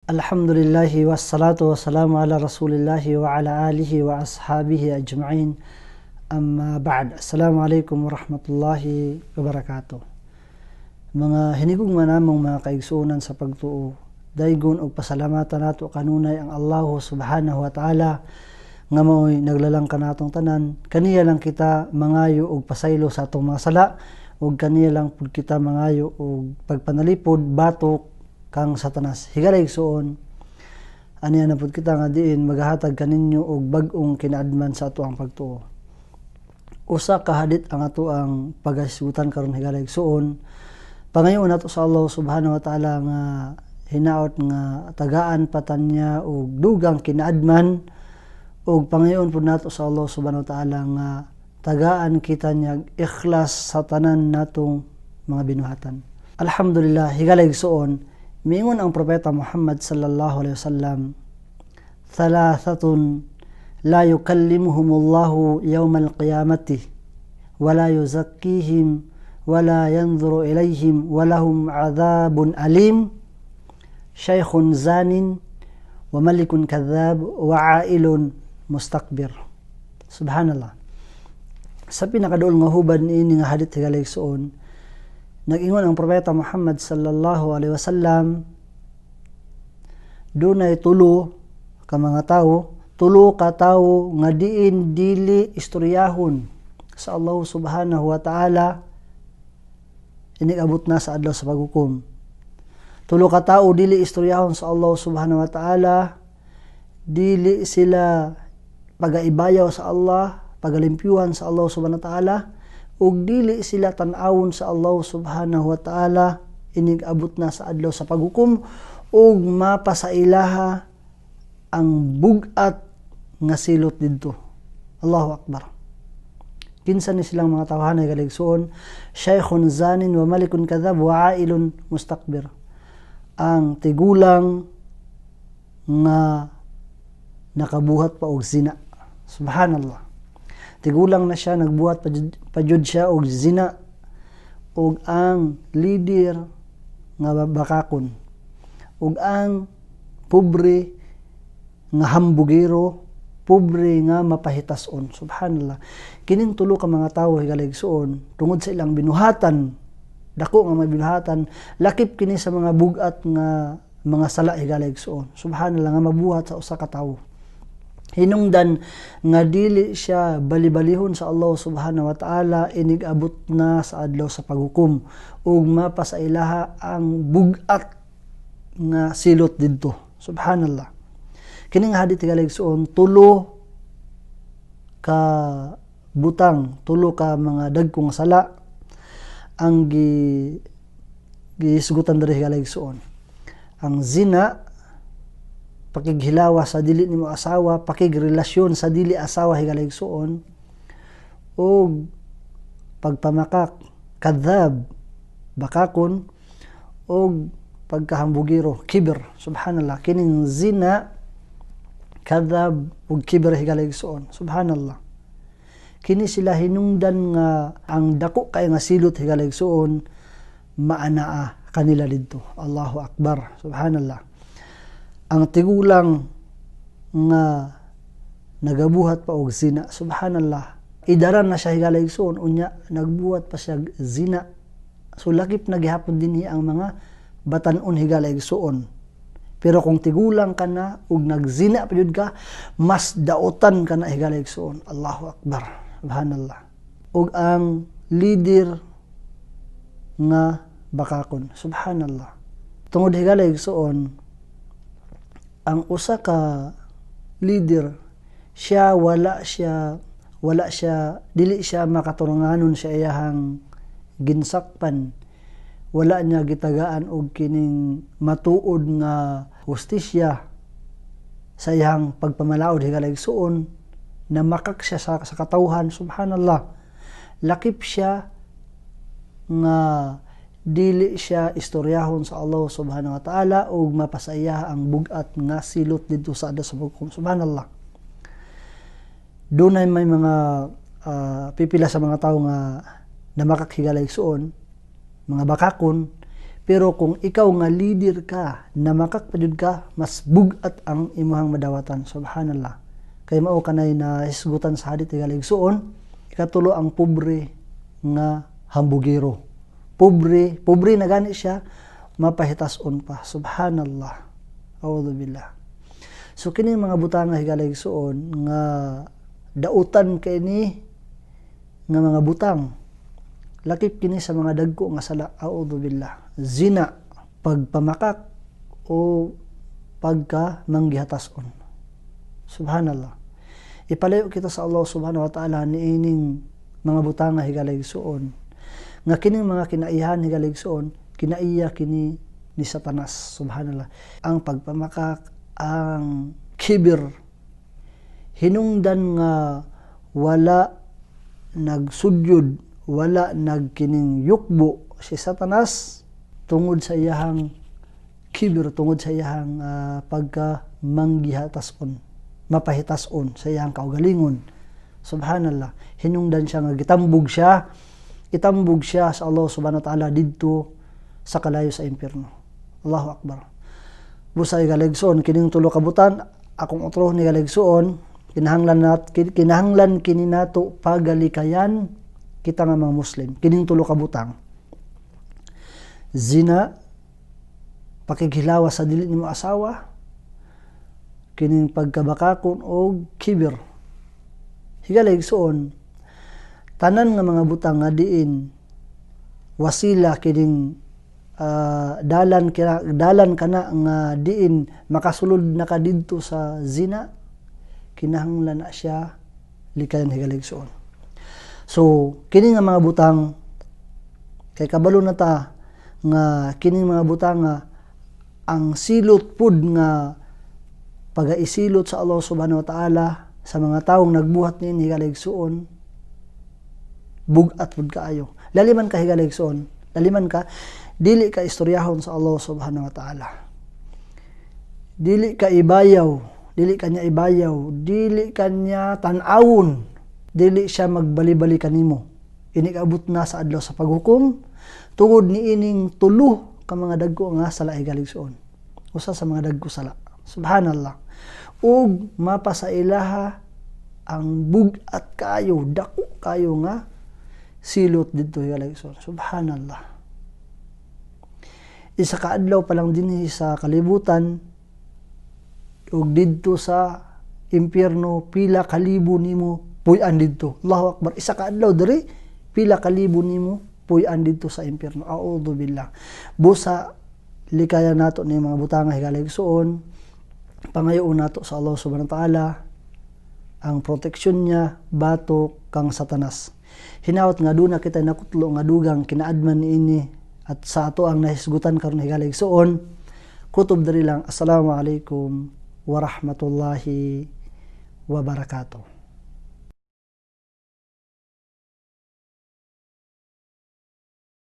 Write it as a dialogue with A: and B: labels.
A: الحمد لله والصلاة والسلام على رسول الله وعلى آله وأصحابه أجمعين، أما بعد، السلام عليكم ورحمة الله وبركاته. Mga hinigugma namong mga kaigsuonan sa pagtuo, daygon og pasalamatan nato kanunay ang Allah سبحانه وتعالى nga mao'y naglalang kanatong tanan. Kaniya lang kita mangayo og pasaylo sa atong mga sala ug kaniya lang pud kita mangayo og pagpanalipod batok kang Satanas. Higala igsuon, aniya na pud kita nga diin magahatag kaninyo og bag-ong kinaadman sa ato ang pagtuo. Usa ka hadith ang ato ang paghisgutan karon, higala igsuon. Pangayoon nato sa Allah سبحانه وتعالى nga hinaot nga tagaan pa ta niya og dugang kinaadman ug pangayoon pud nato sa Allah سبحانه وتعالى nga tagaan kita niya ikhlas sa tanan natong mga binuhatan. Alhamdulillah, higala igsuon, miingon ang propeta Muhammad صلى الله عليه وسلم: "ثلاثة لا يكلمهم الله يوم القيامة ولا يزكيهم ولا ينظر إليهم ولهم عذاب أليم: شيخ زان وملك كذاب وعائل مستكبر." سبحان الله. Sa pinakaduol nga hubad niini nga hadith, higala igsuon, nag-ingon ang propeta Muhammad صلى الله عليه وسلم, dunay tulo ka mga tawo, tulo ka tawo nga diin dili istoryahon sa Allah سبحانه وتعالى inig abot na sa adlaw sa paghukom. Tulo ka tawo dili istoryahon sa Allah سبحانه وتعالى, dili sila pagaibayaw sa Allah, pagalimpyuhan sa Allah سبحانه وتعالى, ug dili sila tan-awon sa Allah سبحانه وتعالى inig abot na sa adlaw sa paghukom ug mapasailaha ang bug-at nga silot didto. الله أكبر. Kinsa ni silang mga tawhana, higala igsuon? شيخ زان وملك كذاب وعائل مستكبر. Ang tigulang nga nakabuhat pa og zina. سبحان الله. Tigulang na siya, nagbuhat pa jud siya og zina, ug ang leader nga bakakon, ug ang pobre nga hambugero, pobre nga mapahitason. سبحان الله. Kining tulo ka mga tawo, higala igsuon, tungod sa ilang binuhatan, dako nga mga binuhatan, lakip kini sa mga bugat nga mga sala, higala igsuon. سبحان الله, nga mabuhat sa usa ka tawo. Hinungdan nga dili siya balibalihon sa Allah سبحانه وتعالى inig abot na sa adlaw sa paghukom ug mapasailaha ang bugat nga silot didto. سبحان الله. Kining hadith, higala igsuon, tulo ka butang, tulo ka mga dagkong sala ang gisgutan diri, higala igsuon. Ang zina, pakighilawa sa dili nimo asawa, pakigrelasyon sa dili asawa, higala igsuon, ug pagpamakak, كذاب, bakakon, ug pagkahambugiro, كبر. سبحان الله. Kining zina, كذاب ug كبر, higala igsuon. سبحان الله. Kini sila hinungdan nga ang dako kay nga silot, higala igsuon, maanaa kanila didto. الله أكبر. سبحان الله. Ang tigulang nga nagabuhat pa og zina. سبحان الله. Idaran na siya, higala igsuon, unya nagbuhat pa siya zina. So lakip na gihapon dinhi ang mga batan-on, higala igsuon. Pero kung tigulang ka na ug nagzina pa jud ka, mas dautan ka na, higala igsuon. الله أكبر. سبحان الله. Ug ang leader nga bakakon. سبحان الله. Tungod, higala igsuon, ang usa ka leader siya wala siya dili siya makaturunganon sa iyahang ginsakpan, wala niya gitagaan og kining matuod nga hustisya sa iyang pagpamalaod, higala igsuon, na makak siya sa katawhan. سبحان الله. Lakip siya nga dili siya istoryahon sa Allah سبحانه وتعالى ug mapasaya ang bugat nga silot didto sa adlaw sa paghukom. سبحان الله. Dunay may mga pipila sa mga tao nga namakak, higala igsuon, mga bakakon, Pero kung ikaw nga leader ka, namakak pa jud ka, mas bugat ang imuhang madawatan. Subhanallah. Kay mao kanay na hisgutan sa hadith, higala igsuon. Ikatulo, ang pobre nga hambugero. Pobre, pobre na gani siya, mapahitason pa. Subhanallah. A'udhu billah. So kini mga butang nga, higala igsuon, nga dautan kay ni nga mga butang, lakip kini sa mga dagko nga sala. A'udhu billah. Zina, pagpamakak o pagka manggihatason. Subhanallah. Ipalayo kita sa Allah subhanahu wa ta'ala niining mga butang nga, higala igsuon, nga kining mga kinaiyahan, higala igsuon, kinaiya kini ni Satanas. Subhanallah. Ang pagpamakak, ang kibir, hinungdan nga wala nagsudyod, wala nagkining yukbo si Satanas tungod sa iyahang kibir, tungod sa iyahang pagka manggihatason, mapahitason sa iyahang kaugalingon. Subhanallah. Hinungdan siya nga gitambog siya, itambog siya sa Allah subhanahu wa ta'ala didto sa kalayo sa impyerno. Allahu akbar. Busa, higala igsoon, kining tulo ka butang akong otro, higala igsoon, kinahanglan kini nato pagalikayan kita nga mga Muslim, kining tulo ka butang: zina, pakighilawas sa dili nimo asawa, kining pagkabakakon og kibir. Higala igsoon, tanan nga mga butang nga diin wasila kining dalan kina, dalan kana nga diin makasulod na ka didto sa zina, kinahanglan na siya likayan, higala igsoon. So kini nga mga butang, kay kabalo na ta nga kining mga butang nga ang silot pud nga pagaisilot sa Allah subhanahu wa ta'ala sa mga taong nagbuhat niini, higala igsuon, bugat pud kaayo. Laliman ka, higala igsuon, laliman ka, dili ka istoryahon sa Allah subhanahu wa ta'ala, dili ka ibayaw, dili ka niya ibayaw, dili ka niya tan-awon, dili siya magbali-bali kanimo inig abot na sa adlaw sa paghukom tungod ni ining tulo ka mga dagko nga sala, higala igsuon. Usa sa mga dagko sala. Subhanallah. Ug mapa sa ilaha ang bug-at kayo, dako kayo nga silot didto, higala igsoon. Subhanallah. Isa ka adlaw pa lang dinhi sa kalibutan ug didto sa impyerno, pila ka libo nimo puy-an didto. Allahu akbar. Isa ka adlaw diri, pila ka libo nimo puy-an didto sa impyerno. A'udhu billah. Busa likayan nato ni mga butanga, higala igsuon. Pangayoon nato sa Allah subhanahu wa ta'ala ang proteksyon niya batok kang Satanas. Hinawat nga duna kita nakutlo nga dugang kinaadman niini at sa ato ang nahisgutan karon, higala igsuon. Kutob diri lang. Assalamu alaikum warahmatullahi wabarakatuh.